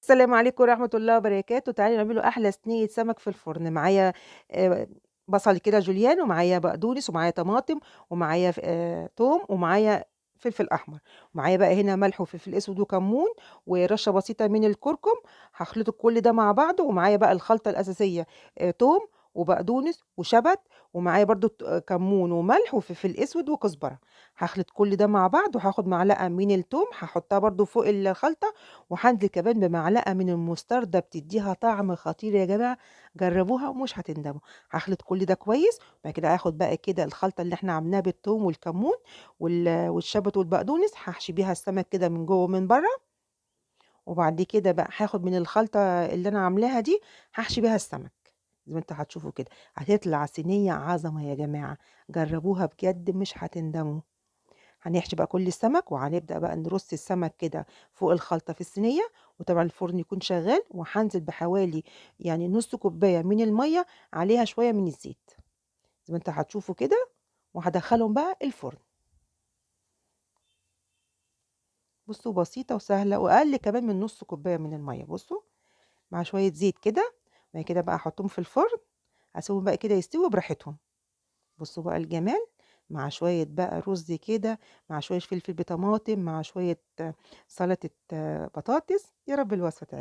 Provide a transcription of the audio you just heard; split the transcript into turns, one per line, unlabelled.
السلام عليكم ورحمة الله وبركاته. تعالوا نعملوا أحلى صينية سمك في الفرن. معايا بصل كده جوليان، ومعايا بقدونس، ومعايا طماطم، ومعايا توم، ومعايا فلفل أحمر، ومعايا بقى هنا ملح وفلفل أسود وكمون ورشة بسيطة من الكركم. هخلطوا كل ده مع بعضه، ومعايا بقى الخلطة الأساسية، توم وبقدونس وشبت، ومعايا برضو كمون وملح وفلفل اسود وكزبره. هخلط كل ده مع بعض، وهاخد معلقه من التوم هحطها برضو فوق الخلطه، وهنزل كمان بمعلقه من المستردة بتديها طعم خطير يا جماعه، جربوها ومش هتندموا. هخلط كل ده كويس، وبعد كده هاخد بقى كده الخلطه اللي احنا عملناها بالتوم والكمون والشبت والبقدونس، هحشي بيها السمك كده من جوه ومن بره. وبعد كده بقى هاخد من الخلطه اللي انا عاملاها دي هحشي بيها السمك زي ما انتوا هتشوفوا كده. هتطلع صينية عظمة يا جماعة، جربوها بجد مش هتندموا. هنحشي بقى كل السمك، وهنبدأ بقى نرص السمك كده فوق الخلطة في الصينية، وطبعا الفرن يكون شغال. وهنزل بحوالي نص كوباية من المية عليها شوية من الزيت زي ما انتوا هتشوفوا كده، وهدخلهم بقى الفرن. بصوا بسيطة وسهلة، وأقل كمان من نص كوباية من المية. بصوا مع شوية زيت كده. بعد كده بقى احطهم في الفرن، هسيبهم بقى كده يستووا براحتهم. بصوا بقى الجمال، مع شوية بقى رز كده، مع شوية فلفل بطماطم، مع شوية سلطة بطاطس. يا رب الوصفة تعجبكم.